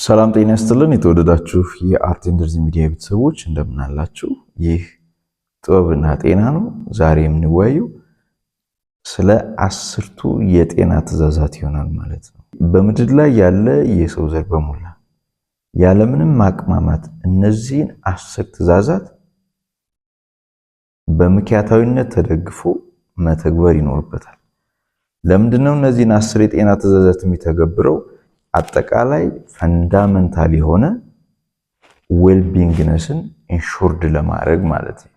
ሰላም ጤና ይስጥልን። የተወደዳችሁ የ Art and Health ሚዲያ ቤተሰቦች እንደምን አላችሁ? ይህ ጥበብና ጤና ነው። ዛሬ የምንወያየው ስለ 10ቱ የጤና ትዕዛዛት ይሆናል ማለት ነው። በምድር ላይ ያለ የሰው ዘር በሙላ ያለምንም ማቅማማት እነዚህን 10 ትዕዛዛት በምክንያታዊነት ተደግፎ መተግበር ይኖርበታል። ለምንድነው እነዚህን 10 የጤና ትዕዛዛት የሚተገብረው? አጠቃላይ fundamental የሆነ wellbeingness ን ensured ለማድረግ ማለት ነው።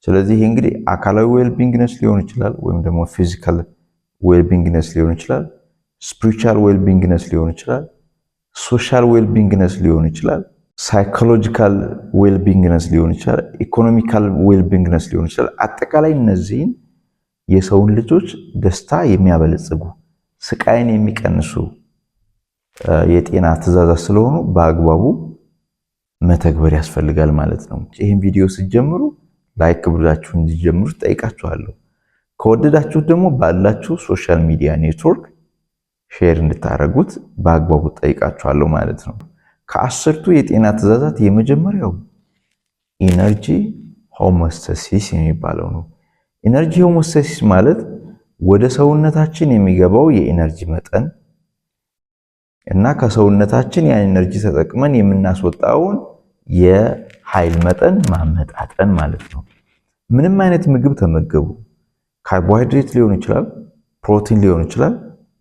ስለዚህ ይህ እንግዲህ አካላዊ wellbeingness ሊሆን ይችላል፣ ወይም ደግሞ physical wellbeingness ሊሆን ይችላል፣ spiritual wellbeingness ሊሆን ይችላል፣ social wellbeingness ሊሆን ይችላል፣ psychological wellbeingness ሊሆን ይችላል፣ economical wellbeingness ሊሆን ይችላል። አጠቃላይ እነዚህን የሰውን ልጆች ደስታ የሚያበለጽጉ፣ ስቃይን የሚቀንሱ የጤና ትዕዛዛት ስለሆኑ በአግባቡ መተግበር ያስፈልጋል ማለት ነው። ይህን ቪዲዮ ስትጀምሩ like ብላችሁ እንዲጀምሩ ጠይቃችኋለሁ። ከወደዳችሁት ደግሞ ባላችሁ social media network share እንድታደርጉት በአግባቡ ጠይቃችኋለሁ ማለት ነው። ከ10ቱ የጤና ትዕዛዛት የመጀመሪያው energy homeostasis የሚባለው ነው። Energy homeostasis ማለት ወደ ሰውነታችን የሚገባው የ energy መጠን እና ከሰውነታችን ያን energy ተጠቅመን የምናስወጣውን የኃይል መጠን ማመጣጠን ማለት ነው። ምንም አይነት ምግብ ተመገቡ፣ ካርቦሃይድሬት ሊሆን ይችላል፣ ፕሮቲን ሊሆን ይችላል፣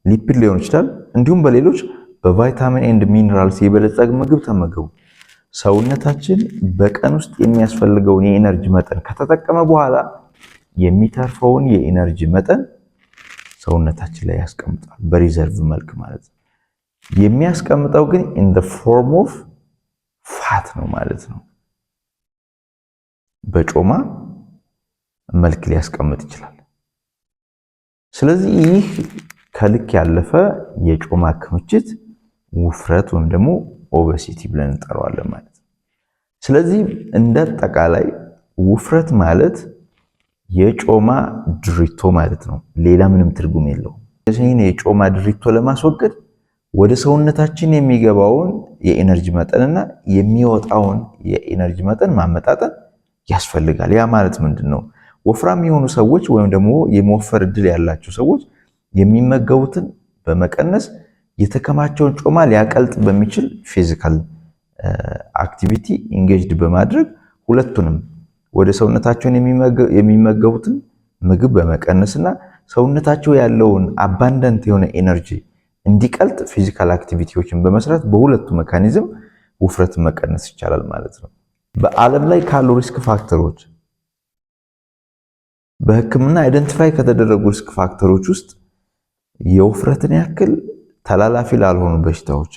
lipid ሊሆን ይችላል፣ እንዲሁም በሌሎች በ vitamin and minerals የበለጸገ ምግብ ተመገቡ። ሰውነታችን በቀን ውስጥ የሚያስፈልገውን የ energy መጠን ከተጠቀመ በኋላ የሚተርፈውን የ energy መጠን ሰውነታችን ላይ ያስቀምጣል፣ በ reserve መልክ ማለት ነው። የሚያስቀምጠው ግን in the form of fat ነው ማለት ነው። በጮማ መልክ ሊያስቀምጥ ይችላል። ስለዚህ ይህ ከልክ ያለፈ የጮማ ክምችት ውፍረት ወይም ደግሞ obesity ብለን እንጠራዋለን ማለት ነው። ስለዚህ እንደ አጠቃላይ ውፍረት ማለት የጮማ ድሪቶ ማለት ነው። ሌላ ምንም ትርጉም የለውም። ይህን የጮማ ድሪቶ ለማስወገድ ወደ ሰውነታችን የሚገባውን የ energy መጠንና የሚወጣውን የ energy መጠን ማመጣጠን ያስፈልጋል። ያ ማለት ምንድን ነው? ወፍራም የሆኑ ሰዎች ወይም ደግሞ የመወፈር እድል ያላቸው ሰዎች የሚመገቡትን በመቀነስ የተከማቸውን ጮማ ሊያቀልጥ በሚችል physical activity engaged በማድረግ፣ ሁለቱንም ወደ ሰውነታቸውን የሚመገቡትን ምግብ በመቀነስና ሰውነታቸው ያለውን abundant የሆነ energy እንዲቀልጥ physical activity ዎችን በመስራት በሁለቱ mechanism ውፍረትን መቀነስ ይቻላል ማለት ነው። በዓለም ላይ ካሉ risk factor ኦች፣ በሕክምና identify ከተደረጉ risk factor ኦች ውስጥ የውፍረትን ያክል ተላላፊ ላልሆኑ በሽታዎች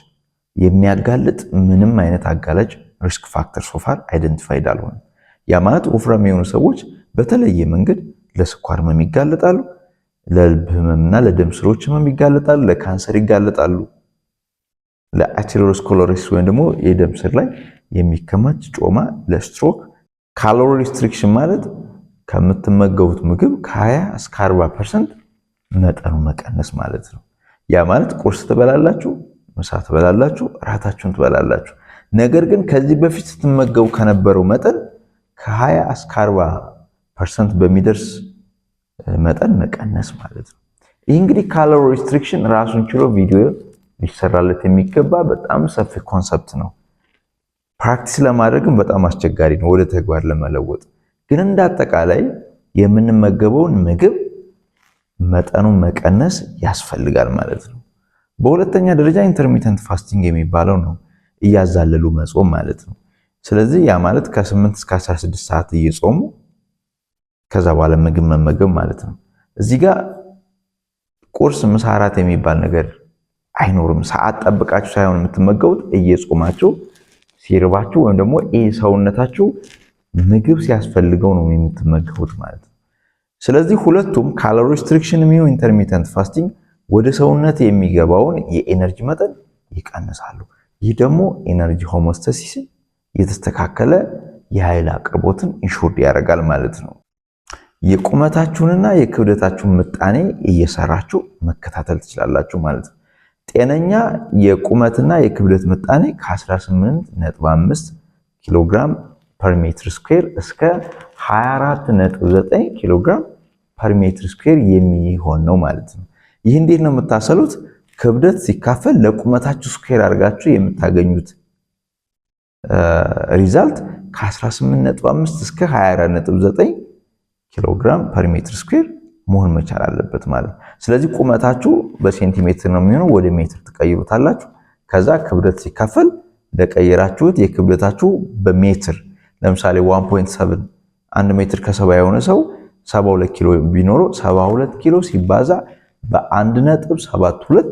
የሚያጋልጥ ምንም አይነት አጋላጭ risk factor so far identified አልሆነም። ያ ማለት ወፍራም የሆኑ ሰዎች በተለየ መንገድ ለስኳር ህመም ይጋለጣሉ፣ ለልብ ህመምና ለደም ስሮች ህመም ይጋለጣሉ፣ ለካንሰር ይጋለጣሉ፣ ለ atherosclerosis ወይም ደግሞ የደም ስር ላይ የሚከማች ጮማ፣ ለ stroke። Calorie restriction ማለት ከምትመገቡት ምግብ ከ20 እስከ 40% መጠኑ መቀነስ ማለት ነው። ያ ማለት ቁርስ ትበላላችሁ፣ ምሳ ትበላላችሁ፣ እራታችሁን ትበላላችሁ። ነገር ግን ከዚህ በፊት ስትመገቡ ከነበረው መጠን ከ20 እስከ 40% በሚደርስ መጠን መቀነስ ማለት ነው። ይህ እንግዲህ calorie restriction ራሱን ችሎ ቪዲዮ ሊሰራለት የሚገባ በጣም ሰፊ concept ነው። Practice ለማድረግም በጣም አስቸጋሪ ነው ወደ ተግባር ለመለወጥ። ግን እንደ አጠቃላይ የምንመገበውን ምግብ መጠኑን መቀነስ ያስፈልጋል ማለት ነው። በሁለተኛ ደረጃ intermittent fasting የሚባለው ነው፣ እያዛለሉ መጾም ማለት ነው። ስለዚህ ያ ማለት ከ8 እስከ 16 ሰዓት እየጾሙ ከዛ በኋላ ምግብ መመገብ ማለት ነው። እዚህ ጋር ቁርስ፣ ምሳ፣ እራት የሚባል ነገር አይኖርም። ሰዓት ጠብቃችሁ ሳይሆን የምትመገቡት እየጾማችሁ ሲርባችሁ ወይም ደግሞ ሰውነታችሁ ምግብ ሲያስፈልገው ነው የምትመገቡት ማለት ነው። ስለዚህ ሁለቱም calorie restriction የሚሆን intermittent fasting ወደ ሰውነት የሚገባውን የ energy መጠን ይቀንሳሉ። ይህ ደግሞ energy homeostasis ን፣ የተስተካከለ የኃይል አቅርቦትን ensured ያደርጋል ማለት ነው። የቁመታችሁንና የክብደታችሁን ምጣኔ እየሰራችሁ መከታተል ትችላላችሁ ማለት ነው። ጤነኛ የቁመትና የክብደት ምጣኔ ከ18.5 ኪሎግራም per meter square እስከ 24.9 ኪሎግራም per meter square የሚሆን ነው ማለት ነው። ይህ እንዴት ነው የምታሰሉት? ክብደት ሲካፈል ለቁመታችሁ square አድርጋችሁ የምታገኙት result ከ18.5 እስከ 24.9 ኪሎግራም per meter square መሆን መቻል አለበት ማለት ነው። ስለዚህ ቁመታችሁ በሴንቲሜትር ነው የሚሆነው፣ ወደ ሜትር ትቀይሩታላችሁ። ከዛ ክብደት ሲካፈል ለቀየራችሁት የክብደታችሁ በሜትር፣ ለምሳሌ 1.7፣ 1 ሜትር ከ70 የሆነ ሰው 72 ኪሎ ቢኖረው 72 ኪሎ ሲባዛ በ1.72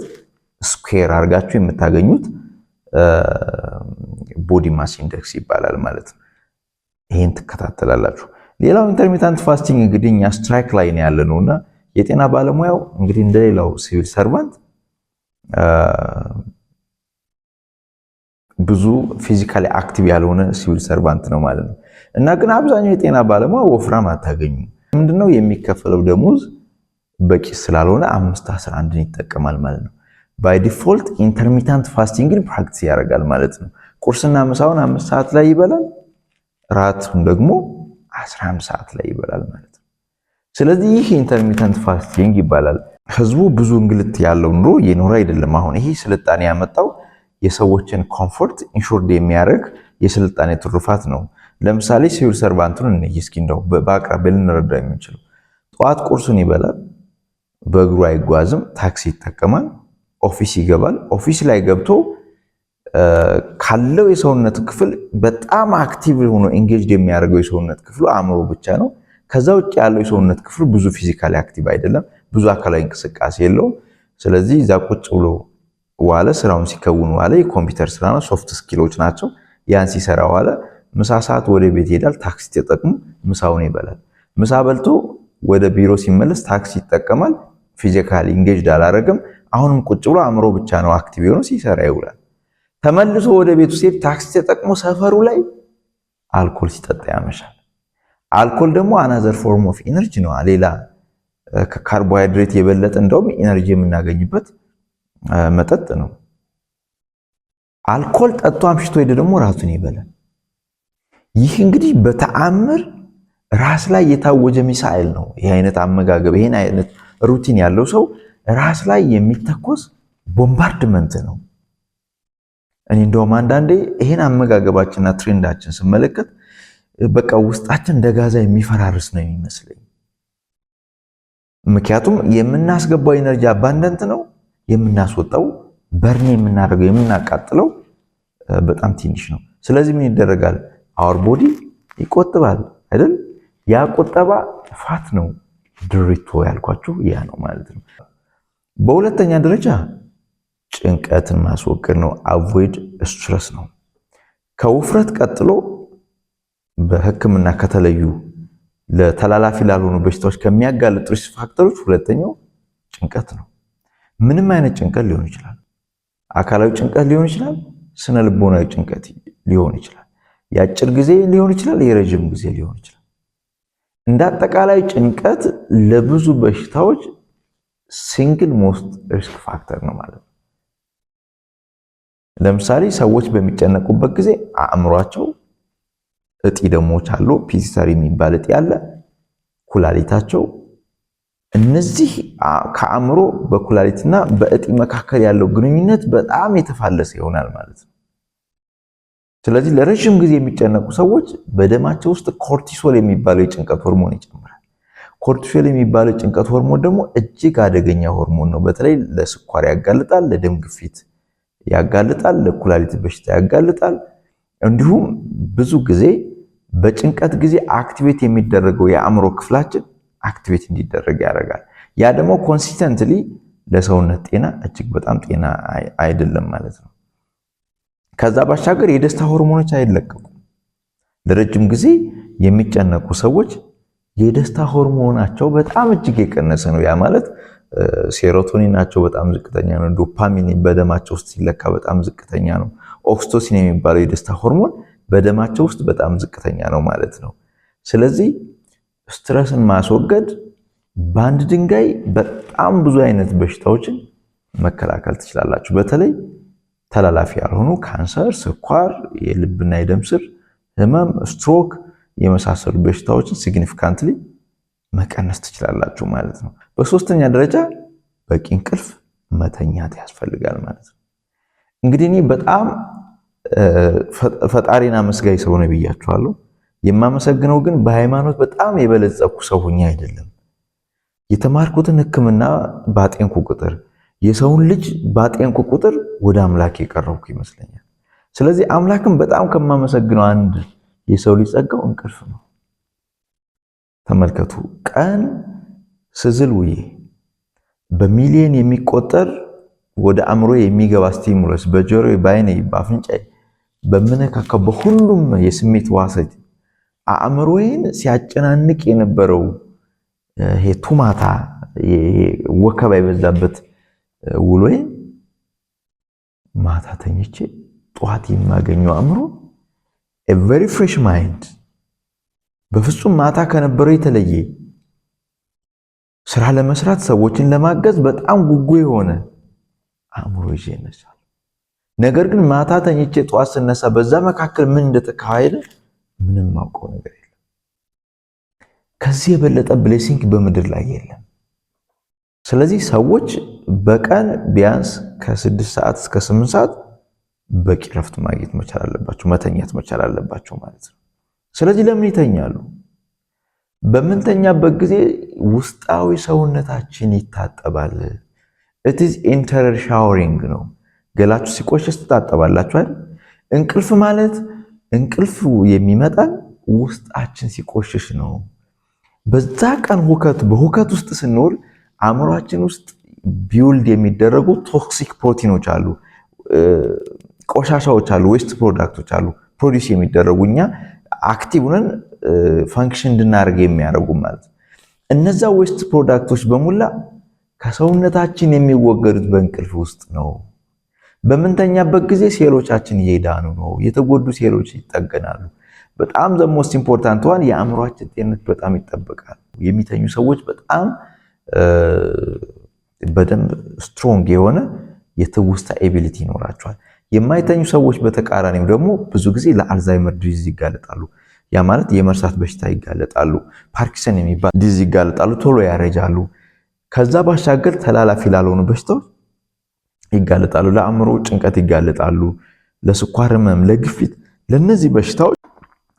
square አድርጋችሁ የምታገኙት body mass index ይባላል ማለት ነው። ይሄን ትከታተላላችሁ። ሌላው intermittent fasting። እንግዲህ እኛ strike ላይ ነው ያለነው እና የጤና ባለሙያው እንግዲህ እንደሌላው civil servant ብዙ physically active ያልሆነ civil servant ነው ማለት ነው። እና ግን አብዛኛው የጤና ባለሙያ ወፍራም አታገኙም። ምንድነው፣ የሚከፈለው ደሞዝ በቂ ስላልሆነ 5:11ን ይጠቀማል ማለት ነው። By default intermittent fasting ን practice ያደርጋል ማለት ነው። ቁርስና ምሳውን 5 ሰዓት ላይ ይበላል፣ ራቱን ደግሞ 11 ሰዓት ላይ ይበላል ማለት ነው። ስለዚህ ይህ intermittent fasting ይባላል። ህዝቡ ብዙ እንግልት ያለው ኑሮ እየኖረ አይደለም። አሁን ይሄ ስልጣኔ ያመጣው የሰዎችን comfort ensured የሚያደርግ የስልጣኔ ትሩፋት ነው። ለምሳሌ civil servant ኡን እንይ እስኪ፣ እንደው በአቅራቢያ ልንረዳ የምንችለው። ጠዋት ቁርሱን ይበላል፣ በእግሩ አይጓዝም፣ ታክሲ ይጠቀማል፣ office ይገባል። Office ላይ ገብቶ ካለው የሰውነት ክፍል በጣም active ሆኖ engaged የሚያደርገው የሰውነት ክፍሉ አእምሮ ብቻ ነው። ከዛ ውጭ ያለው የሰውነት ክፍሉ ብዙ physically active አይደለም፣ ብዙ አካላዊ እንቅስቃሴ የለውም። ስለዚህ እዛ ቁጭ ብሎ ዋለ፣ ስራውን ሲከውን ዋለ። የኮምፒውተር ስራ ነው፣ soft skill ኦች ናቸው። ያን ሲሰራ ዋለ። ምሳ ሰዓት ወደ ቤት ይሄዳል፣ ታክሲ ተጠቅሞ ምሳውን ይበላል። ምሳ በልቶ ወደ ቢሮ ሲመለስ ታክሲ ይጠቀማል። Physically engaged አላረግም። አሁንም ቁጭ ብሎ አእምሮ ብቻ ነው active የሆነው፣ ሲሰራ ይውላል። ተመልሶ ወደ ቤቱ ሲሄድ ታክሲ ተጠቅሞ ሰፈሩ ላይ አልኮል ሲጠጣ ያመሻል። አልኮል ደግሞ another form of energy ነው። ሌላ ከካርቦሃይድሬት የበለጠ እንደውም energy የምናገኝበት መጠጥ ነው። አልኮል ጠጥቶ አምሽቶ ሄደ ደግሞ ራቱን ይበላል። ይህ እንግዲህ በተአምር ራስ ላይ የታወጀ ሚሳኤል ነው። ይህ አይነት አመጋገብ፣ ይህን አይነት routine ያለው ሰው ራስ ላይ የሚተኮስ bombardment ነው። እኔ እንደውም አንዳንዴ ይሄን አመጋገባችንና trend ኣችን ስመለከት በቃ ውስጣችን እንደ ጋዛ የሚፈራርስ ነው የሚመስለኝ። ምክንያቱም የምናስገባው energy abundant ነው፣ የምናስወጣው፣ burn የምናደርገው፣ የምናቃጥለው በጣም ትንሽ ነው። ስለዚህ ምን ይደረጋል? Our body ይቆጥባል አይደል? ያ ቁጠባ fat ነው። ድሪቶ ያልኳችሁ ያ ነው ማለት ነው። በሁለተኛ ደረጃ ጭንቀትን ማስወገድ ነው። Avoid stress ነው። ከውፍረት ቀጥሎ በሕክምና ከተለዩ ለተላላፊ ላልሆኑ በሽታዎች ከሚያጋልጡ risk factor ኦች ሁለተኛው ጭንቀት ነው። ምንም አይነት ጭንቀት ሊሆን ይችላል። አካላዊ ጭንቀት ሊሆን ይችላል። ስነ ልቦናዊ ጭንቀት ሊሆን ይችላል። የአጭር ጊዜ ሊሆን ይችላል። የረጅም ጊዜ ሊሆን ይችላል። እንደ አጠቃላይ ጭንቀት ለብዙ በሽታዎች single most risk factor ነው ማለት ነው። ለምሳሌ ሰዎች በሚጨነቁበት ጊዜ አእምሯቸው እጢ ደሞች አሉ። Pituitary የሚባል እጢ አለ። ኩላሊታቸው፣ እነዚህ ከአእምሮ በኩላሊትና በእጢ መካከል ያለው ግንኙነት በጣም የተፋለሰ ይሆናል ማለት ነው። ስለዚህ ለረጅም ጊዜ የሚጨነቁ ሰዎች በደማቸው ውስጥ cortisol የሚባለው የጭንቀት ሆርሞን ይጨምራል። Cortisol የሚባለው የጭንቀት ሆርሞን ደግሞ እጅግ አደገኛ ሆርሞን ነው። በተለይ ለስኳር ያጋልጣል፣ ለደም ግፊት ያጋልጣል፣ ለኩላሊት በሽታ ያጋልጣል። እንዲሁም ብዙ ጊዜ በጭንቀት ጊዜ activate የሚደረገው የአእምሮ ክፍላችን activate እንዲደረግ ያደርጋል። ያ ደግሞ consistently ለሰውነት ጤና እጅግ በጣም ጤና አይደለም ማለት ነው። ከዛ ባሻገር የደስታ ሆርሞኖች አይለቀቁም። ለረጅም ጊዜ የሚጨነቁ ሰዎች የደስታ ሆርሞናቸው በጣም እጅግ የቀነሰ ነው። ያ ማለት serotonin ኣቸው በጣም ዝቅተኛ ነው። ዶፓሚን በደማቸው ውስጥ ሲለካ በጣም ዝቅተኛ ነው። Oxytocin የሚባለው የደስታ ሆርሞን በደማቸው ውስጥ በጣም ዝቅተኛ ነው ማለት ነው። ስለዚህ stress ን ማስወገድ በአንድ ድንጋይ በጣም ብዙ አይነት በሽታዎችን መከላከል ትችላላችሁ። በተለይ ተላላፊ ያልሆኑ ካንሰር፣ ስኳር፣ የልብና የደም ስር ህመም፣ ስትሮክ የመሳሰሉ በሽታዎችን significantly መቀነስ ትችላላችሁ ማለት ነው። በሶስተኛ ደረጃ በቂ እንቅልፍ መተኛት ያስፈልጋል ማለት ነው። እንግዲህ እኔ በጣም ፈጣሪን አመስጋኝ ሰው ነኝ ብያችኋለሁ። የማመሰግነው ግን በሃይማኖት በጣም የበለጸኩ ሰው ሆኜ አይደለም። የተማርኩትን ሕክምና ባጤንኩ ቁጥር፣ የሰውን ልጅ ባጤንኩ ቁጥር ወደ አምላክ የቀረብኩ ይመስለኛል። ስለዚህ አምላክን በጣም ከማመሰግነው አንድ የሰው ልጅ ጸጋው እንቅልፍ ነው። ተመልከቱ፣ ቀን ስዝል ውዬ በሚሊዮን የሚቆጠር ወደ አእምሮ የሚገባ stimulus በጆሮ፣ በዓይኔ፣ በአፍንጫዬ በምነካካው በሁሉም የስሜት ሕዋሳት አእምሮዬን ሲያጨናንቅ የነበረው ይሄ ቱማታ፣ ወከባ የበዛበት ውሎዬን ማታ ተኝቼ ጠዋት የማገኘው አእምሮ very fresh mind፣ በፍጹም ማታ ከነበረው የተለየ፣ ስራ ለመስራት፣ ሰዎችን ለማገዝ በጣም ጉጉ የሆነ አእምሮ ይዤ እነሳለሁ። ነገር ግን ማታ ተኝቼ ጠዋት ስነሳ በዛ መካከል ምን እንደተካሄደ ምንም ማውቀው ነገር የለም። ከዚህ የበለጠ blessing በምድር ላይ የለም። ስለዚህ ሰዎች በቀን ቢያንስ ከ6 ሰዓት እስከ 8 ሰዓት በቂ ረፍት ማግኘት መቻል አለባቸው፣ መተኛት መቻል አለባቸው ማለት ነው። ስለዚህ ለምን ይተኛሉ? በምንተኛበት ጊዜ ውስጣዊ ሰውነታችን ይታጠባል። It's interior showering ነው። ገላችሁ ሲቆሽሽ ትታጠባላችሁ አይደል? እንቅልፍ ማለት እንቅልፍ የሚመጣን ውስጣችን ሲቆሽሽ ነው። በዛ ቀን ሁከት በሁከት ውስጥ ስንውል አእምሯችን ውስጥ build የሚደረጉ toxic ፕሮቲኖች አሉ፣ ቆሻሻዎች አሉ፣ waste product ኦች አሉ produce የሚደረጉ፣ እኛ active ሆነን function እንድናደርግ የሚያደርጉ ማለት ነው። እነዛ waste product ኦች በሙላ ከሰውነታችን የሚወገዱት በእንቅልፍ ውስጥ ነው። በምንተኛበት ጊዜ ሴሎቻችን እየዳኑ ነው። የተጎዱ ሴሎች ይጠገናሉ። በጣም the most important one የአእምሯችን ጤንነት በጣም ይጠበቃል። የሚተኙ ሰዎች በጣም በደንብ strong የሆነ የትውስታ ability ይኖራቸዋል። የማይተኙ ሰዎች በተቃራኒው ደግሞ ብዙ ጊዜ ለ Alzheimer disease ይጋለጣሉ። ያ ማለት የመርሳት በሽታ ይጋለጣሉ። Parkinson የሚባል disease ይጋለጣሉ። ቶሎ ያረጃሉ። ከዛ ባሻገር ተላላፊ ላልሆኑ በሽታዎች ይጋለጣሉ። ለአእምሮ ጭንቀት ይጋለጣሉ። ለስኳር ህመም፣ ለግፊት፣ ለነዚህ በሽታዎች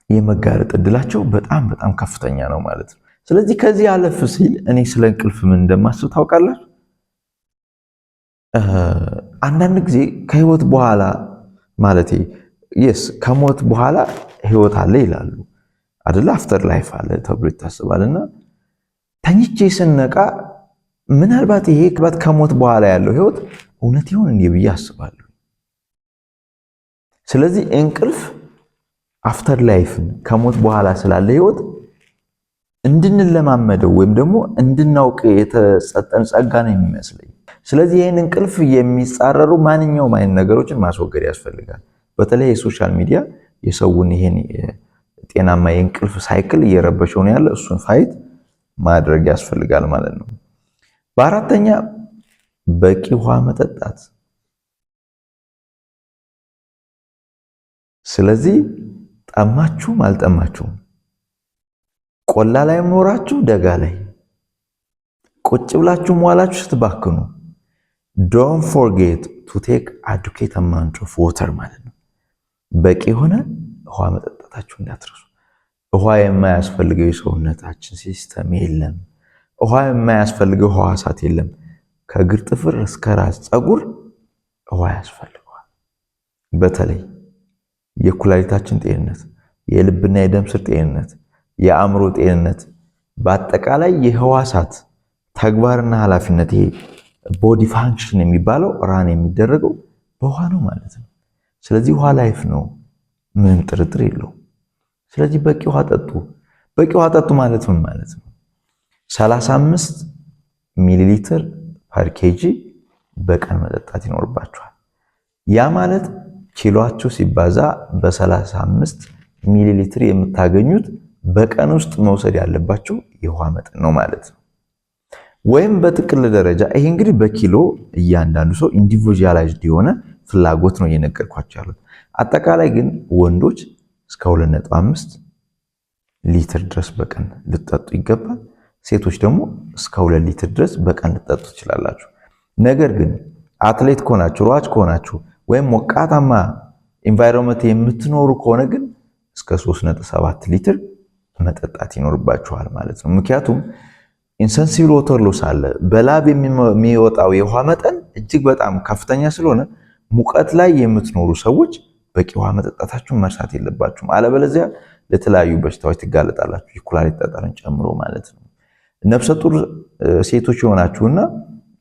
የመጋለጥ እድላቸው በጣም በጣም ከፍተኛ ነው ማለት ነው። ስለዚህ ከዚህ አለፍ ሲል እኔ ስለ እንቅልፍ ምን እንደማስብ ታውቃላችሁ? አንዳንድ ጊዜ ከህይወት በኋላ ማለት yes ከሞት በኋላ ህይወት አለ ይላሉ አደለ? After life አለ ተብሎ ይታሰባል። እና ተኝቼ ስነቃ ምናልባት ይሄ ከሞት በኋላ ያለው ህይወት እውነት ይሆን እንዴ ብዬ አስባለሁ። ስለዚህ እንቅልፍ after life ን፣ ከሞት በኋላ ስላለ ህይወት እንድንለማመደው ወይም ደግሞ እንድናውቅ የተሰጠን ጸጋ ነው የሚመስለኝ። ስለዚህ ይህን እንቅልፍ የሚጻረሩ ማንኛውም አይነት ነገሮችን ማስወገድ ያስፈልጋል። በተለይ የ social media የሰውን ይሄን ጤናማ የእንቅልፍ cycle እየረበሸው ነው ያለ፣ እሱን fight ማድረግ ያስፈልጋል ማለት ነው። በአራተኛ በቂ ውሃ መጠጣት። ስለዚህ ጠማችሁም አልጠማችሁም፣ ቆላ ላይም ኖራችሁ ደጋ ላይ፣ ቁጭ ብላችሁ ዋላችሁ ስትባክኑ፣ don't forget to take adequate amount of water ማለት ነው። በቂ የሆነ ውሃ መጠጣታችሁ እንዳትረሱ። ውሃ የማያስፈልገው የሰውነታችን system የለም። ውሃ የማያስፈልገው ህዋሳት የለም። ከእግር ጥፍር እስከ ራስ ፀጉር ውሃ ያስፈልገዋል። በተለይ የኩላሊታችን ጤንነት፣ የልብና የደም ስር ጤንነት፣ የአእምሮ ጤንነት፣ በአጠቃላይ የህዋሳት ተግባርና ኃላፊነት፣ ይሄ body function የሚባለው run የሚደረገው በውሃ ነው ማለት ነው። ስለዚህ ውሃ life ነው፣ ምንም ጥርጥር የለውም። ስለዚህ በቂ ውሃ ጠጡ። በቂ ውሃ ጠጡ ማለት ምን ማለት ነው? 35 ሚሊ ሊትር per kg በቀን መጠጣት ይኖርባችኋል። ያ ማለት ኪሎአችሁ ሲባዛ በ35 ሚሊ ሊትር የምታገኙት በቀን ውስጥ መውሰድ ያለባችሁ የውሃ መጠን ነው ማለት ነው። ወይም በጥቅል ደረጃ ይሄ እንግዲህ በኪሎ እያንዳንዱ ሰው individualized የሆነ ፍላጎት ነው እየነገርኳቸው ያሉት። አጠቃላይ ግን ወንዶች እስከ 2.5 ሊትር ድረስ በቀን ልትጠጡ ይገባል። ሴቶች ደግሞ እስከ 2 ሊትር ድረስ በቀን ልትጠጡ ትችላላችሁ። ነገር ግን አትሌት ከሆናችሁ፣ ሯጭ ከሆናችሁ ወይም ሞቃታማ environment የምትኖሩ ከሆነ ግን እስከ 3.7 ሊትር መጠጣት ይኖርባችኋል ማለት ነው። ምክንያቱም insensible water loss አለ። በላብ የሚወጣው የውሃ መጠን እጅግ በጣም ከፍተኛ ስለሆነ ሙቀት ላይ የምትኖሩ ሰዎች በቂ ውሃ መጠጣታችሁን መርሳት የለባችሁም። አለበለዚያ ለተለያዩ በሽታዎች ትጋለጣላችሁ፣ የኩላሊት ጠጠርን ጨምሮ ማለት ነው። ነፍሰ ጡር ሴቶች የሆናችሁና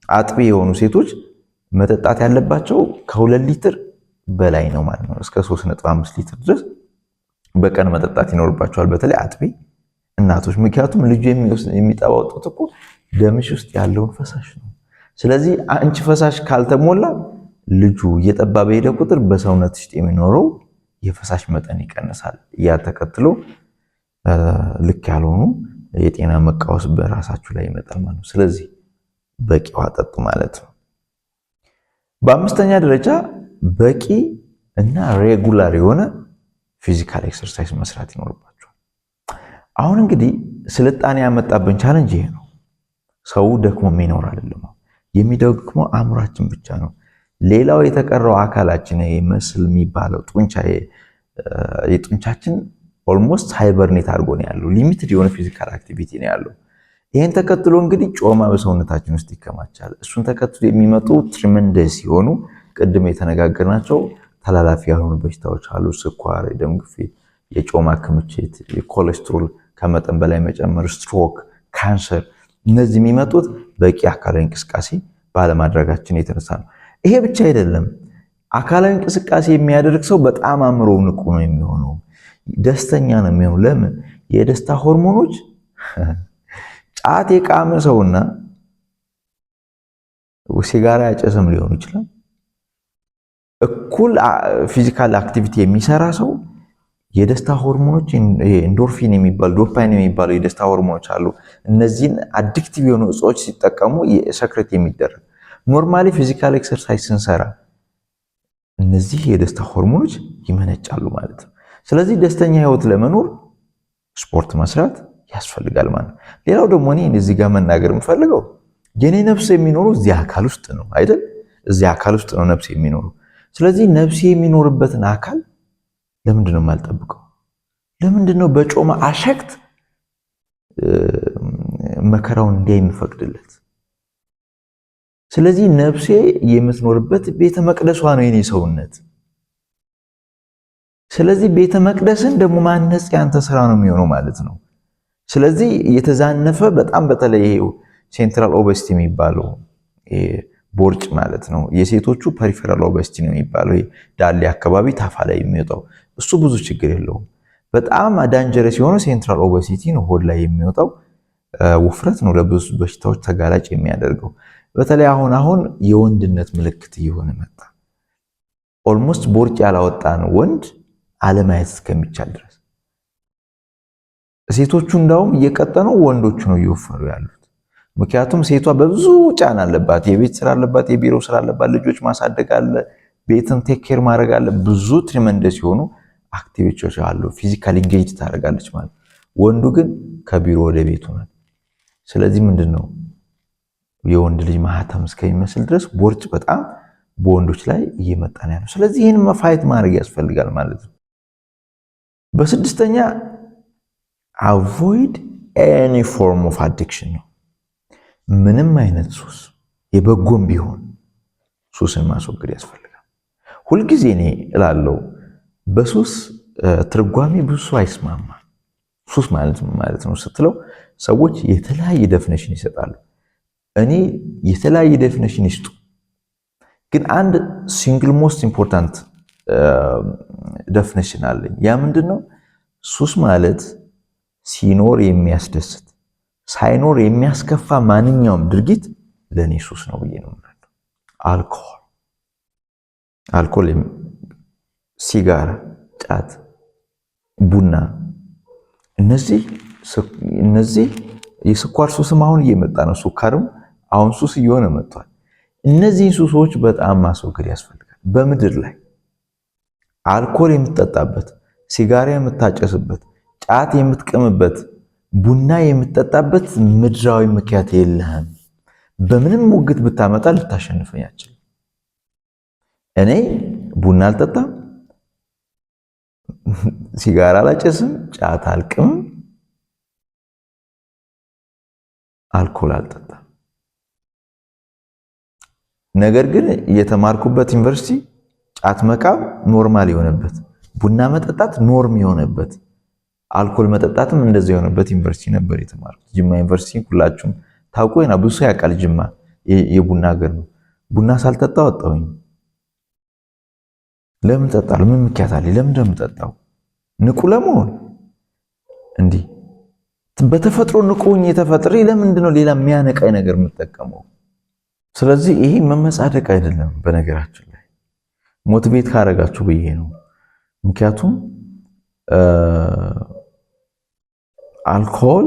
አጥቢ የሆኑ ሴቶች መጠጣት ያለባቸው ከ2 ሊትር በላይ ነው ማለት ነው። እስከ 3.5 ሊትር ድረስ በቀን መጠጣት ይኖርባቸዋል፣ በተለይ አጥቢ እናቶች። ምክንያቱም ልጁ የሚጠባው ጡት እኮ ደምሽ ውስጥ ያለውን ፈሳሽ ነው። ስለዚህ አንቺ ፈሳሽ ካልተሞላ ልጁ እየጠባ በሄደ ቁጥር በሰውነትሽ ውስጥ የሚኖረው የፈሳሽ መጠን ይቀንሳል። ያ ተከትሎ ልክ ያልሆኑ የጤና መቃወስ በራሳችሁ ላይ ይመጣል ማለት ነው። ስለዚህ በቂ ውሃ ጠጡ ማለት ነው። በአምስተኛ ደረጃ በቂ እና regular የሆነ physical exercise መስራት ይኖርባችኋል። አሁን እንግዲህ ስልጣኔ ያመጣብን challenge ይሄ ነው። ሰው ደክሞ የሚኖር አይደለም። የሚደክመው አእምሯችን ብቻ ነው። ሌላው የተቀረው አካላችን muscle የሚባለው ጡንቻ የጡንቻችን almost hibernate አድርጎ ነው ያለው። Limited የሆነ physical activity ነው ያለው። ይህን ተከትሎ እንግዲህ ጮማ በሰውነታችን ውስጥ ይከማቻል። እሱን ተከትሎ የሚመጡ tremendous የሆኑ ቅድም የተነጋገርናቸው ተላላፊ ያልሆኑ በሽታዎች አሉ። ስኳር፣ የደም ግፊት፣ የጮማ ክምችት፣ የኮሌስትሮል ከመጠን በላይ መጨመር፣ ስትሮክ፣ ካንሰር፣ እነዚህ የሚመጡት በቂ አካላዊ እንቅስቃሴ ባለማድረጋችን የተነሳ ነው። ይሄ ብቻ አይደለም። አካላዊ እንቅስቃሴ የሚያደርግ ሰው በጣም አእምሮው ንቁ ነው የሚሆነው፣ ደስተኛ ነው የሚሆነው። ለምን? የደስታ ሆርሞኖች ጫት የቃመ ሰውና ሲጋራ ያጨሰም ሊሆኑ ይችላል እኩል physical activity የሚሰራ ሰው የደስታ ሆርሞኖች endorphin የሚባሉ፣ ዶፓይን የሚባሉ የደስታ ሆርሞኖች አሉ። እነዚህን addictive የሆኑ እጾች ሲጠቀሙ secrete የሚደረግ፣ normally physical exercise ስንሰራ እነዚህ የደስታ ሆርሞኖች ይመነጫሉ ማለት ነው። ስለዚህ ደስተኛ ህይወት ለመኖር ስፖርት መስራት ያስፈልጋል ማለት ነው። ሌላው ደግሞ እኔ እዚህ ጋር መናገር የምፈልገው የኔ ነፍስ የሚኖረው እዚህ አካል ውስጥ ነው አይደል? እዚህ አካል ውስጥ ነው ነፍስ የሚኖረው። ስለዚህ ነፍሴ የሚኖርበትን አካል ለምንድን ነው የማልጠብቀው? ለምንድን ነው በጮማ አሸክት መከራውን እንዲያይ የምፈቅድለት? ስለዚህ ነፍሴ የምትኖርበት ቤተ መቅደሷ ነው የኔ ሰውነት። ስለዚህ ቤተ መቅደስን ደግሞ ማነጽ ያንተ ስራ ነው የሚሆነው ማለት ነው። ስለዚህ የተዛነፈ በጣም በተለይ ይሄው central obesity የሚባለው ቦርጭ ማለት ነው። የሴቶቹ peripheral obesity ነው የሚባለው ዳሌ አካባቢ ታፋ ላይ የሚወጣው፣ እሱ ብዙ ችግር የለውም። በጣም dangerous የሆነው central obesity ነው፣ ሆድ ላይ የሚወጣው ውፍረት ነው ለብዙ በሽታዎች ተጋላጭ የሚያደርገው። በተለይ አሁን አሁን የወንድነት ምልክት እየሆነ መጣ። Almost ቦርጭ ያላወጣን ወንድ አለማየት እስከሚቻል ድረስ ሴቶቹ እንዳውም እየቀጠኑ ወንዶቹ ነው እየወፈሩ ያሉት። ምክንያቱም ሴቷ በብዙ ጫና አለባት። የቤት ስራ አለባት፣ የቢሮ ስራ አለባት፣ ልጆች ማሳደግ አለ፣ ቤትን take care ማድረግ አለ። ብዙ tremendous የሆኑ activity ዎች አሉ። Physically engage ታደርጋለች ማለት። ወንዱ ግን ከቢሮ ወደ ቤቱ ነው። ስለዚህ ምንድን ነው የወንድ ልጅ ማህተም እስከሚመስል ድረስ ቦርጭ በጣም በወንዶች ላይ እየመጣ ነው ያለው። ስለዚህ ይህን fight ማድረግ ያስፈልጋል ማለት ነው። በስድስተኛ avoid any form of addiction ነው። ምንም አይነት ሱስ የበጎም ቢሆን ሱስን ማስወገድ ያስፈልጋል። ሁልጊዜ እኔ እላለሁ በሱስ ትርጓሜ ብዙ ሰው አይስማማም። ሱስ ማለት ምን ማለት ነው ስትለው ሰዎች የተለያየ definition ይሰጣሉ። እኔ የተለያየ definition ይስጡ፣ ግን አንድ single most important definition አለኝ። ያ ምንድን ነው? ሱስ ማለት ሲኖር የሚያስደስት ሳይኖር የሚያስከፋ ማንኛውም ድርጊት ለእኔ ሱስ ነው ብዬ ነው የምለው። አልኮል፣ ሲጋራ፣ ጫት፣ ቡና፣ እነዚህ የስኳር ሱስም አሁን እየመጣ ነው። ስኳርም አሁን ሱስ እየሆነ መጥቷል። እነዚህን ሱሶች በጣም ማስወገድ ያስፈልጋል። በምድር ላይ አልኮል የምትጠጣበት፣ ሲጋራ የምታጨስበት፣ ጫት የምትቅምበት፣ ቡና የምትጠጣበት ምድራዊ ምክንያት የለህም። በምንም ሙግት ብታመጣ ልታሸንፈኝ አትችልም። እኔ ቡና አልጠጣም፣ ሲጋራ አላጨስም፣ ጫት አልቅምም፣ አልኮል አልጠጣም። ነገር ግን የተማርኩበት ዩኒቨርሲቲ ጫት መቃም normal የሆነበት፣ ቡና መጠጣት norm የሆነበት፣ አልኮል መጠጣትም እንደዚህ የሆነበት ዩኒቨርሲቲ ነበር የተማርኩት። ጅማ ዩኒቨርሲቲ ሁላችሁም ታውቁ ይሆናል። ብዙ ሰው ያውቃል። ጅማ የቡና ሀገር ነው። ቡና ሳልጠጣ ወጣሁኝ። ለምን ጠጣለሁ? ምን ምክንያት አለኝ? ለምን እንደምጠጣው? ንቁ ለመሆን እንዲህ በተፈጥሮ ንቁ ሆኜ ተፈጥሬ ለምንድን ነው ሌላ የሚያነቃኝ ነገር የምጠቀመው? ስለዚህ ይሄ መመጻደቅ አይደለም። በነገራችን ላይ motivate ካረጋችሁ ብዬ ነው። ምክንያቱም አልኮል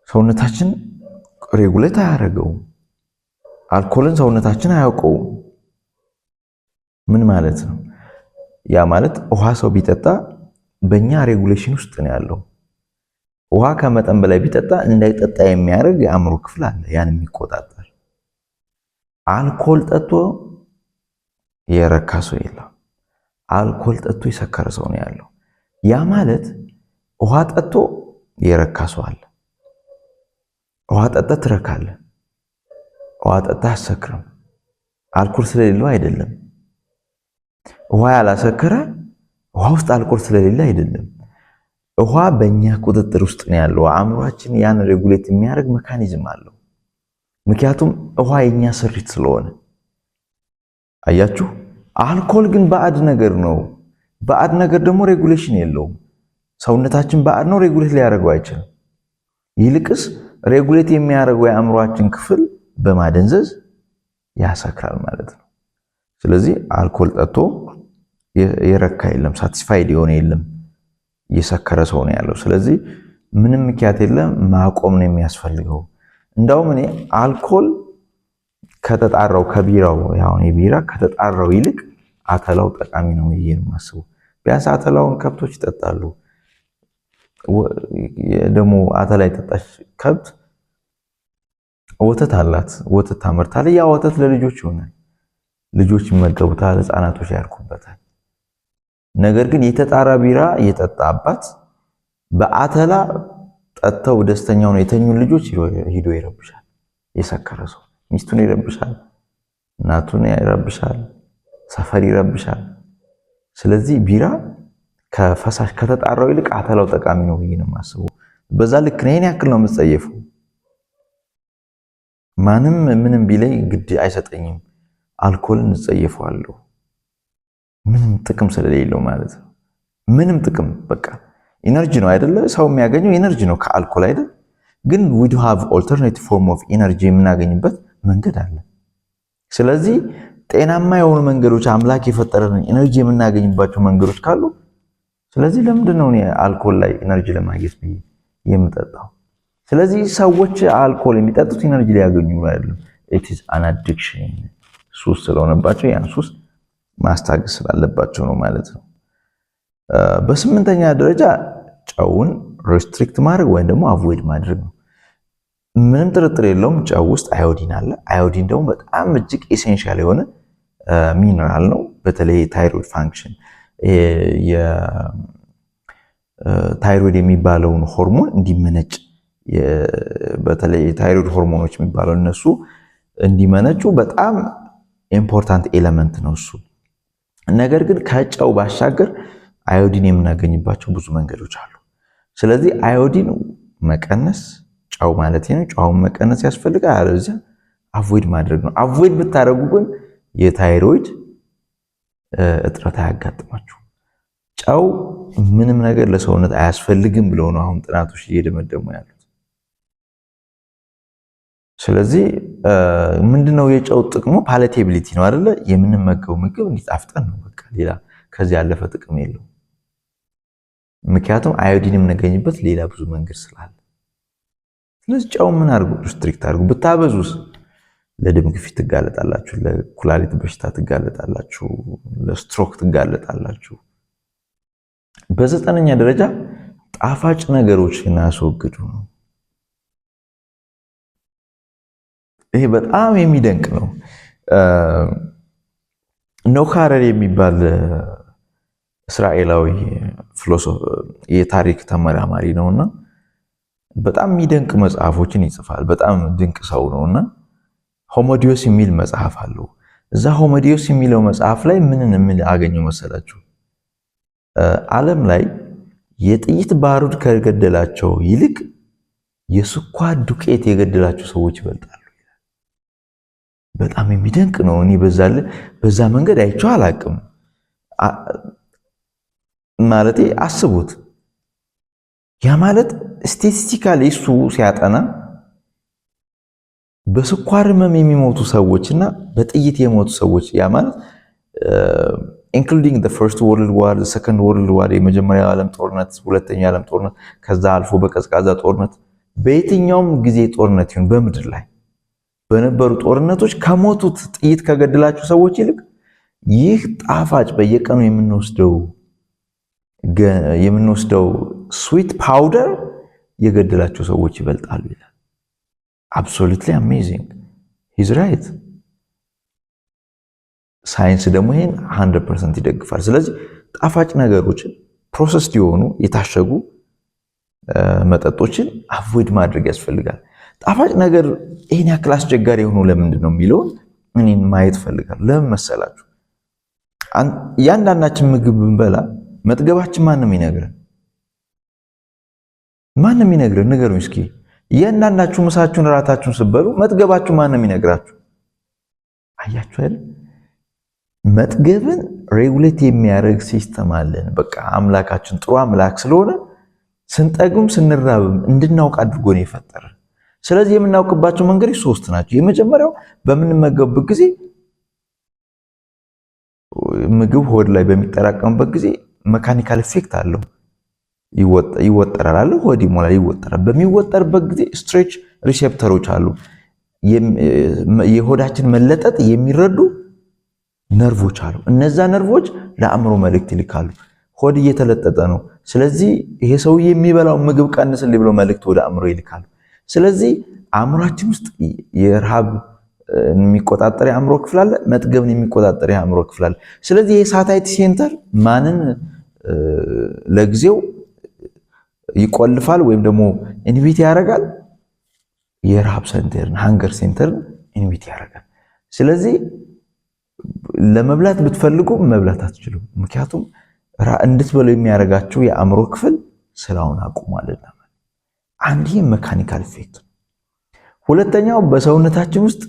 ሰውነታችን regulate አያደርገውም። አልኮልን ሰውነታችን አያውቀውም። ምን ማለት ነው? ያ ማለት ውሃ ሰው ቢጠጣ በእኛ regulation ውስጥ ነው ያለው። ውሃ ከመጠን በላይ ቢጠጣ እንዳይጠጣ የሚያደርግ የአእምሮ ክፍል አለ፣ ያን የሚቆጣጠር። አልኮል ጠጥቶ የረካ ሰው የለም። አልኮል ጠጥቶ የሰከረ ሰው ነው ያለው። ያ ማለት ውሃ ጠጥቶ የረካ ሰው አለ። ውሃ ጠጥተህ ትረካለህ። ውሃ ጠጥተህ አትሰክርም። አልኮል ስለሌለው አይደለም። ውሃ ያላሰከረ ውሃ ውስጥ አልኮል ስለሌለ አይደለም። ውሃ በእኛ ቁጥጥር ውስጥ ነው ያለው። አእምሯችን ያን regulate የሚያደርግ mechanism አለው። ምክንያቱም ውሃ የኛ ስሪት ስለሆነ። አያችሁ። አልኮል ግን ባዕድ ነገር ነው። ባዕድ ነገር ደግሞ regulation የለውም። ሰውነታችን ባዕድ ነው፣ regulate ሊያደርገው አይችልም። ይልቅስ regulate የሚያደርገው የአእምሯችን ክፍል በማደንዘዝ ያሰክራል ማለት ነው። ስለዚህ አልኮል ጠጥቶ የረካ የለም፣ satisfied የሆነ የለም፣ የሰከረ ሰው ነው ያለው። ስለዚህ ምንም ምክንያት የለም፣ ማቆም ነው የሚያስፈልገው። እንዳውም እኔ አልኮል ከተጣራው ከቢራው ያው የቢራ ከተጣራው ይልቅ አተላው ጠቃሚ ነው ብዬ ነው የማስበው። ቢያንስ አተላውን ከብቶች ይጠጣሉ። ደግሞ አተላ የጠጣች ከብት ወተት አላት፣ ወተት ታመርታለች። ያ ወተት ለልጆች ይሆናል። ልጆች ይመገቡታል፣ ህፃናቶች ያርኩበታል። ነገር ግን የተጣራ ቢራ የጠጣ አባት በአተላ ጠጥተው ደስተኛ ሆነው የተኙ ልጆች ሂዶ ይረብሻል። የሰከረ ሰው ሚስቱን ይረብሻል፣ እናቱን ይረብሻል፣ ሰፈር ይረብሻል። ስለዚህ ቢራ ከፈሳሽ ከተጣራው ይልቅ አተላው ጠቃሚ ነው ብዬ ነው የማስበው። በዛ ልክ ነው። ይሄን ያክል ነው የምጸየፈው። ማንም ምንም ቢለኝ ግድ አይሰጠኝም። አልኮልን እጸየፈዋለሁ፣ ምንም ጥቅም ስለሌለው ማለት ነው። ምንም ጥቅም በቃ energy ነው አይደለ? ሰው የሚያገኘው energy ነው ከአልኮል አይደል? ግን we do have alternative form of energy የምናገኝበት መንገድ አለ። ስለዚህ ጤናማ የሆኑ መንገዶች አምላክ የፈጠረልን energy የምናገኝባቸው መንገዶች ካሉ፣ ስለዚህ ለምንድን ነው እኔ አልኮል ላይ energy ለማግኘት ብዬ የምጠጣው? ስለዚህ ሰዎች አልኮል የሚጠጡት energy ሊያገኙ አይደለም። It is an addiction፣ ሱስ ስለሆነባቸው ያን ሱስ ማስታገስ ስላለባቸው ነው ማለት ነው። በስምንተኛ ደረጃ ጨውን restrict ማድረግ ወይም ደግሞ avoid ማድረግ ነው። ምንም ጥርጥር የለውም ጨው ውስጥ አዮዲን አለ። አዮዲን ደግሞ በጣም እጅግ essential የሆነ ሚነራል ነው። በተለይ thyroid function፣ የ thyroid የሚባለውን ሆርሞን እንዲመነጭ፣ በተለይ የታይሮይድ ሆርሞኖች የሚባለው እነሱ እንዲመነጩ በጣም important element ነው እሱ። ነገር ግን ከጨው ባሻገር አዮዲን የምናገኝባቸው ብዙ መንገዶች አሉ። ስለዚህ አዮዲን መቀነስ፣ ጨው ማለት ነው። ጨውን መቀነስ ያስፈልጋል። አለበለዚያ avoid ማድረግ ነው። Avoid ብታደርጉ ግን የታይሮይድ እጥረት አያጋጥማችሁ። ጨው ምንም ነገር ለሰውነት አያስፈልግም ብለው ነው አሁን ጥናቶች እየደመደሙ ያሉት። ስለዚህ ምንድነው የጨው ጥቅሙ? Palatability ነው አይደለ? የምንመገበው ምግብ እንዲጣፍጠን ነው። በቃ ሌላ ከዚህ ያለፈ ጥቅም የለውም። ምክንያቱም አዮዲን የምናገኝበት ሌላ ብዙ መንገድ ስላለ። ስለዚህ ጨው ምን አድርጉ? Restrict አድርጉ። ብታበዙስ ለደም ግፊት ትጋለጣላችሁ፣ ለኩላሊት በሽታ ትጋለጣላችሁ፣ ለስትሮክ ትጋለጣላችሁ። በዘጠነኛ ደረጃ ጣፋጭ ነገሮችን አስወግዱ ነው። ይሄ በጣም የሚደንቅ ነው። ኖህ ሃራሪ የሚባል እስራኤላዊ philosopher የታሪክ ተመራማሪ ነውና በጣም የሚደንቅ መጽሐፎችን ይጽፋል። በጣም ድንቅ ሰው ነውና Homo Deus የሚል መጽሐፍ አለው። እዛ Homo Deus የሚለው መጽሐፍ ላይ ምንን ምን አገኘው መሰላችሁ? ዓለም ላይ የጥይት ባሩድ ከገደላቸው ይልቅ የስኳር ዱቄት የገደላቸው ሰዎች ይበልጣሉ። በጣም የሚደንቅ ነው። እኔ በዛ መንገድ አይቼው አላቅም። ማለቴ አስቡት። ያ ማለት statistically እሱ ሲያጠና በስኳር ህመም የሚሞቱ ሰዎች እና በጥይት የሞቱ ሰዎች፣ ያ ማለት including First World War፣ Second World War፣ የመጀመሪያው ዓለም ጦርነት፣ ሁለተኛው የዓለም ጦርነት፣ ከዛ አልፎ በቀዝቃዛ ጦርነት፣ በየትኛውም ጊዜ ጦርነት ይሁን በምድር ላይ በነበሩ ጦርነቶች ከሞቱት ጥይት ከገደላቸው ሰዎች ይልቅ ይህ ጣፋጭ በየቀኑ የምንወስደው sweet powder የገደላቸው ሰዎች ይበልጣሉ ይላል። Absolutely amazing, he's right። ሳይንስ ደግሞ ይሄን 100% ይደግፋል። ስለዚህ ጣፋጭ ነገሮችን፣ processed የሆኑ የታሸጉ መጠጦችን avoid ማድረግ ያስፈልጋል። ጣፋጭ ነገር ይህን ያክል አስቸጋሪ የሆኑ ለምንድን ነው የሚለውን እኔን ማየት ፈልጋለሁ። ለምን መሰላችሁ? እያንዳንዳችን ምግብ ብንበላ መጥገባችን ማን ነው የሚነግረን? ማን ነው የሚነግረን? ንገሩኝ እስኪ። እያንዳንዳችሁ ምሳችሁን እራታችሁን ስትበሉ መጥገባችሁ ማን ነው የሚነግራችሁ? አያችሁ አይደል? መጥገብን regulate የሚያደርግ system አለን። በቃ አምላካችን ጥሩ አምላክ ስለሆነ ስንጠግብም ስንራብም እንድናውቅ አድርጎ ነው የፈጠረን። ስለዚህ የምናውቅባቸው መንገዶች ሶስት ናቸው። የመጀመሪያው በምንመገብበት ጊዜ፣ ምግብ ሆድ ላይ በሚጠራቀምበት ጊዜ mechanical effect አለው። ይወጠራል አለ፣ ሆድ ይሞላል፣ ይወጠራል። በሚወጠርበት ጊዜ stretch receptor ኦች አሉ። የሆዳችን መለጠጥ የሚረዱ ነርቮች አሉ። እነዛ ነርቮች ለአእምሮ መልእክት ይልካሉ። ሆድ እየተለጠጠ ነው፣ ስለዚህ ይሄ ሰውዬ የሚበላው ምግብ ቀንስልኝ ብሎ መልእክት ወደ አእምሮ ይልካሉ። ስለዚህ አእምሯችን ውስጥ የረሃብ የሚቆጣጠር የአእምሮ ክፍል አለ፣ መጥገብን የሚቆጣጠር የአእምሮ ክፍል አለ። ስለዚህ ይሄ satiety center ማንን ለጊዜው ይቆልፋል ወይም ደግሞ inhibit ያደርጋል? የረሃብ center ን፣ hunger center ን inhibit ያደርጋል። ስለዚህ ለመብላት ብትፈልጉ መብላት አትችሉም። ምክንያቱም እንድትበሉ የሚያደርጋችሁ የአእምሮ ክፍል ስራውን አቁሟልና። አንድ ይሄ mechanical effect ነው። ሁለተኛው በሰውነታችን ውስጥ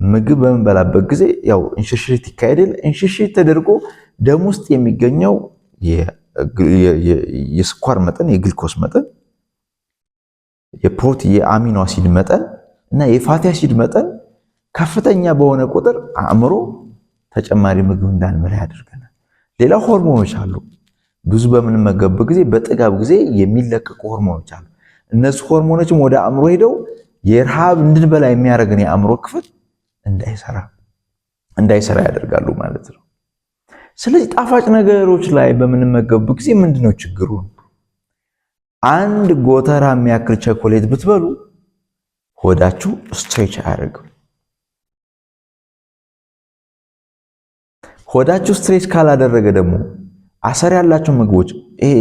ምግብ በምንበላበት ጊዜ ያው እንሽርሽሪት ይካሄዳል። እንሽርሽሪት ተደርጎ ደም ውስጥ የሚገኘው የስኳር መጠን፣ የግልኮስ መጠን፣ የፕሮቲን፣ የ amino acid መጠን እና የ fatty acid መጠን ከፍተኛ በሆነ ቁጥር አእምሮ ተጨማሪ ምግብ እንዳንበላ ያደርገናል። ሌላ ሆርሞኖች አሉ። ብዙ በምንመገብበት ጊዜ፣ በጥጋብ ጊዜ የሚለቀቁ ሆርሞኖች አሉ። እነሱ ሆርሞኖችም ወደ አእምሮ ሄደው የረሃብ እንድንበላ የሚያደርገን የአእምሮ ክፍል እንዳይሰራ ያደርጋሉ ማለት ነው። ስለዚህ ጣፋጭ ነገሮች ላይ በምንመገብበት ጊዜ ምንድነው ችግሩ? አንድ ጎተራ የሚያክል ቸኮሌት ብትበሉ ሆዳችሁ stretch አያደርግም። ሆዳችሁ stretch ካላደረገ ደግሞ አሰር ያላቸው ምግቦች፣ ይሄ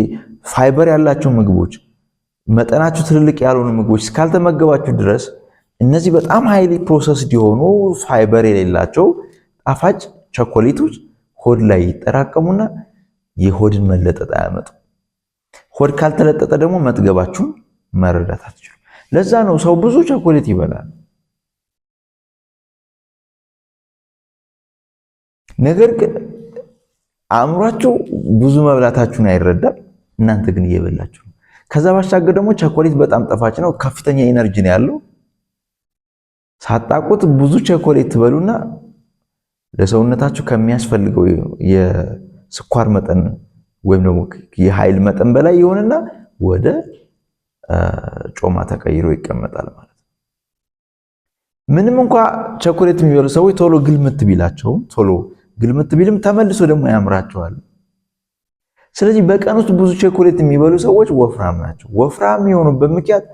ፋይበር ያላቸው ምግቦች፣ መጠናቸው ትልልቅ ያልሆኑ ምግቦች እስካልተመገባችሁ ድረስ እነዚህ በጣም highly processed የሆኑ ፋይበር የሌላቸው ጣፋጭ ቸኮሌቶች ሆድ ላይ ይጠራቀሙና የሆድን መለጠጥ አያመጡም። ሆድ ካልተለጠጠ ደግሞ መጥገባችሁን መረዳት አትችሉም። ለዛ ነው ሰው ብዙ ቸኮሌት ይበላል። ነገር ግን አእምሯችሁ ብዙ መብላታችሁን አይረዳም። እናንተ ግን እየበላችሁ ነው። ከዛ ባሻገር ደግሞ ቸኮሌት በጣም ጣፋጭ ነው፣ ከፍተኛ energy ነው ያለው። ሳታውቁት ብዙ ቸኮሌት ትበሉና ለሰውነታችሁ ከሚያስፈልገው የስኳር መጠን ወይም ደግሞ የኃይል መጠን በላይ ይሆንና ወደ ጮማ ተቀይሮ ይቀመጣል ማለት ነው። ምንም እንኳ ቸኮሌት የሚበሉ ሰዎች ቶሎ ግልምት ቢላቸውም፣ ቶሎ ግልምት ቢልም ተመልሶ ደግሞ ያምራቸዋል። ስለዚህ በቀን ውስጥ ብዙ ቸኮሌት የሚበሉ ሰዎች ወፍራም ናቸው። ወፍራም የሆኑበት ምክንያት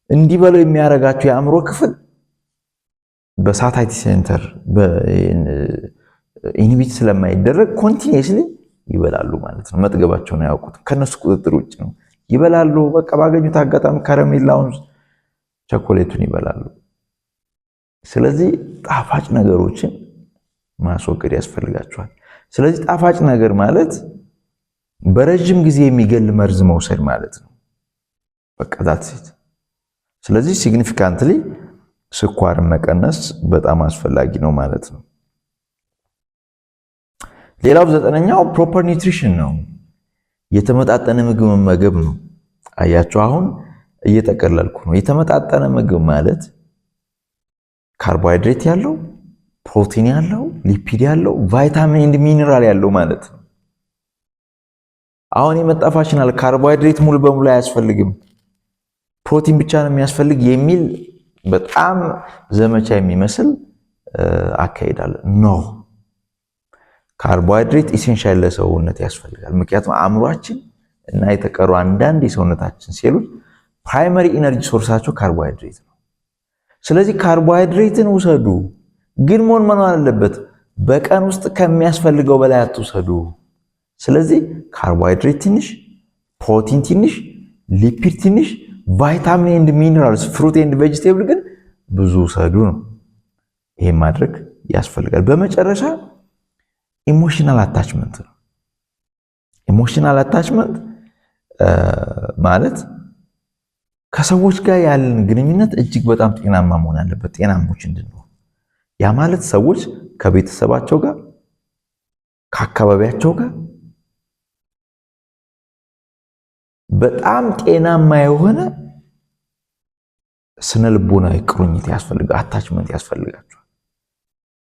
እንዲበሉ የሚያደርጋቸው የአእምሮ ክፍል በ satiety center inhibit ስለማይደረግ continuously ይበላሉ ማለት ነው። መጥገባቸውን አያውቁትም። ከነሱ ቁጥጥር ውጭ ነው። ይበላሉ። በቃ ባገኙት አጋጣሚ ከረሜላውን፣ ቸኮሌቱን ይበላሉ። ስለዚህ ጣፋጭ ነገሮችን ማስወገድ ያስፈልጋቸዋል። ስለዚህ ጣፋጭ ነገር ማለት በረጅም ጊዜ የሚገል መርዝ መውሰድ ማለት ነው። በቃ that's it። ስለዚህ significantly ስኳርን መቀነስ በጣም አስፈላጊ ነው ማለት ነው። ሌላው ዘጠነኛው proper nutrition ነው። የተመጣጠነ ምግብ መመገብ ነው። አያችሁ፣ አሁን እየጠቀለልኩ ነው። የተመጣጠነ ምግብ ማለት ካርቦሃይድሬት ያለው፣ ፕሮቲን ያለው፣ lipid ያለው፣ vitamin and mineral ያለው ማለት ነው። አሁን የመጣ ፋሽን አለ። ካርቦሃይድሬት ሙሉ በሙሉ አያስፈልግም፣ ፕሮቲን ብቻ ነው የሚያስፈልግ የሚል በጣም ዘመቻ የሚመስል አካሄድ አለ። No፣ carbohydrate essential ለሰውነት ያስፈልጋል። ምክንያቱም አእምሯችን እና የተቀሩ አንዳንድ የሰውነታችን ሴሎች primary energy source ኣቸው ካርቦሃይድሬት ነው። ስለዚህ ካርቦሃይድሬትን ውሰዱ፣ ግን መሆን መኖር አለበት፣ በቀን ውስጥ ከሚያስፈልገው በላይ አትውሰዱ። ስለዚህ ካርቦሃይድሬት ትንሽ፣ ፕሮቲን ትንሽ፣ lipid ትንሽ፣ vitamin and minerals፣ fruit and vegetable ግን ብዙ ውሰዱ ነው። ይሄን ማድረግ ያስፈልጋል። በመጨረሻ emotional attachment ነው። Emotional attachment ማለት ከሰዎች ጋር ያለን ግንኙነት እጅግ በጣም ጤናማ መሆን አለበት፣ ጤናሞች እንድንሆን። ያ ማለት ሰዎች ከቤተሰባቸው ጋር፣ ከአካባቢያቸው ጋር በጣም ጤናማ የሆነ ስነ ልቦናዊ ቁርኝት ያስፈልጋል፣ attachment ያስፈልጋቸዋል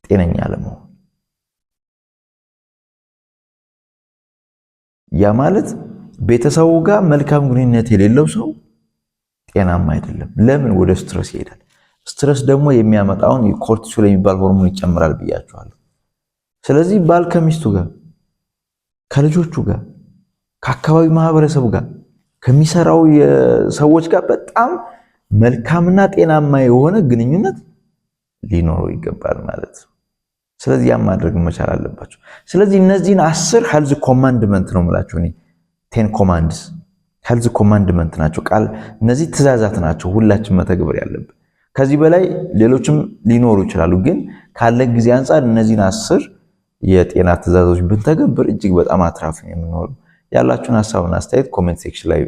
ጤነኛ ለመሆን። ያ ማለት ቤተሰቡ ጋር መልካም ግንኙነት የሌለው ሰው ጤናማ አይደለም። ለምን? ወደ stress ይሄዳል። Stress ደግሞ የሚያመጣውን cortisol የሚባል ሆርሞን ይጨምራል ብያቸዋለሁ። ስለዚህ ባል ከሚስቱ ጋር፣ ከልጆቹ ጋር፣ ከአካባቢ ማህበረሰቡ ጋር፣ ከሚሰራው ሰዎች ጋር በጣም መልካምና ጤናማ የሆነ ግንኙነት ሊኖረው ይገባል ማለት ነው። ስለዚህ ያን ማድረግ መቻል አለባቸው። ስለዚህ እነዚህን 10 health commandment ነው የምላቸው እኔ፣ 10 commands health commandment ናቸው። ቃል እነዚህ ትእዛዛት ናቸው፣ ሁላችን መተግበር ያለብን። ከዚህ በላይ ሌሎችም ሊኖሩ ይችላሉ፣ ግን ካለን ጊዜ አንጻር እነዚህን 10 የጤና ትእዛዞች ብንተገብር እጅግ በጣም አትራፊ የምንሆነው። ያላችሁን ሀሳብና አስተያየት comment section ላይ